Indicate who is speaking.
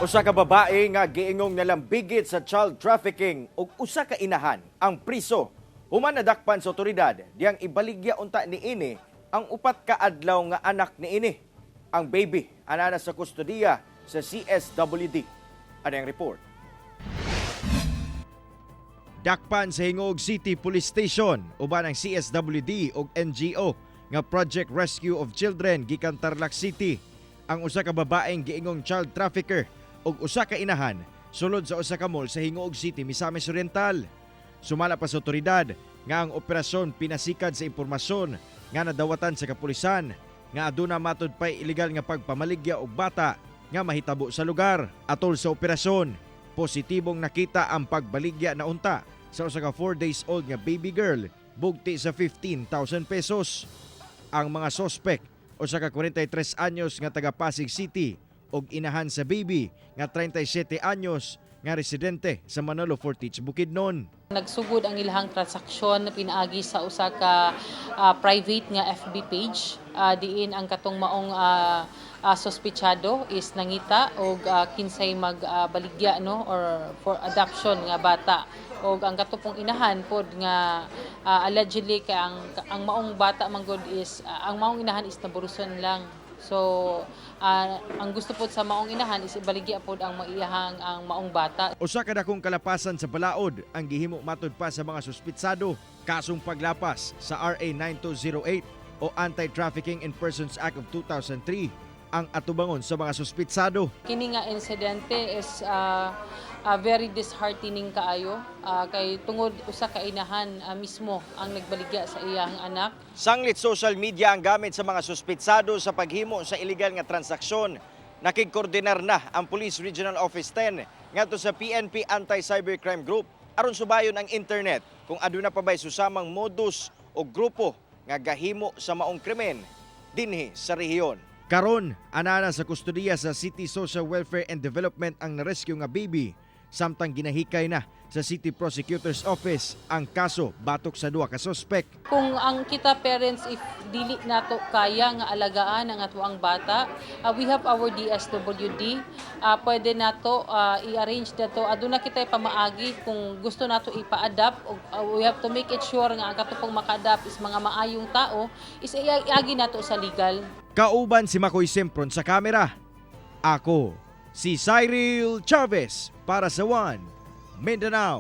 Speaker 1: Usa ka babae nga giingong nalambigit sa child trafficking ug usa ka inahan ang priso human nadakpan sa otoridad diyang ibaligya unta niini ang 4 ka adlaw nga anak niini. Ang baby anana sa kustodiya sa CSWD. Ano ang report? Dakpan sa Gingoog City Police Station uban ang CSWD ug NGO nga Project Rescue of Children gikan Tarlac City ang usa ka babaeng giingong child trafficker ug usa ka inahan sulod sa usa ka mall sa Gingoog City, Misamis Oriental. Sumala pa sa otoridad nga ang operasyon pinasikad sa impormasyon nga nadawatan sa kapulisan nga aduna matud pay ilegal nga pagpamaligya og bata nga mahitabo sa lugar. Atol sa operasyon, positibong nakita ang pagbaligya na unta sa usa ka 4 days old nga baby girl bugti sa 15,000 pesos. Ang mga sospek, usa ka 43 anyos nga taga Pasig City ug inahan sa baby nga 37 anyos nga residente sa Manolo Fortich, Bukidnon.
Speaker 2: Nagsugod ang ilahang transaksyon pinaagi sa usa ka private nga FB page. Diin ang katong maong suspitsado is nangita og kinsay magbaligya, no, or for adoption nga bata, og ang katong inahan pod nga allegedly kay ang maong bata man gud is ang maong inahan is naburuson lang. So, ang gusto pod sa maong inahan is ibaligya pod ang maiyahang ang maong bata.
Speaker 1: Usa ka dakong kalapasan sa balaod ang gihimo matud pa sa mga suspitsado, kasong paglapas sa RA 9208 o Anti-Trafficking in Persons Act of 2003 ang atubangon sa mga suspitsado.
Speaker 2: Kini nga insidente is very disheartening kaayo kay tungod usa ka inahan mismo ang nagbaligya sa iyang anak.
Speaker 1: Sanglit social media ang gamit sa mga suspitsado sa paghimo sa illegal nga transaksyon. Nakigkoordinar na ang Police Regional Office 10 ngadto sa PNP Anti-Cybercrime Group aron subayon ang internet kung aduna pa ba'y susamang modus o grupo nga gahimo sa maong krimen dinhi sa rehiyon. Karon, anana sa kustodiya sa City Social Welfare and Development ang na-rescue nga baby samtang ginahikay na sa City Prosecutor's Office ang kaso batok sa duha ka suspek.
Speaker 2: Kung ang kita parents, if dili nato kaya nga alagaan ang atoang bata, we have our DSWD. Pwede nato i-arrange nato, aduna kita pamaagi kung gusto nato ipa-adopt og we have to make it sure nga ang katong maka-adopt is mga maayong tao, is iagi nato sa legal.
Speaker 1: Kauban si Makoy Sempron sa kamera. Ako, si Cyril Chavez para sa One Mindanao.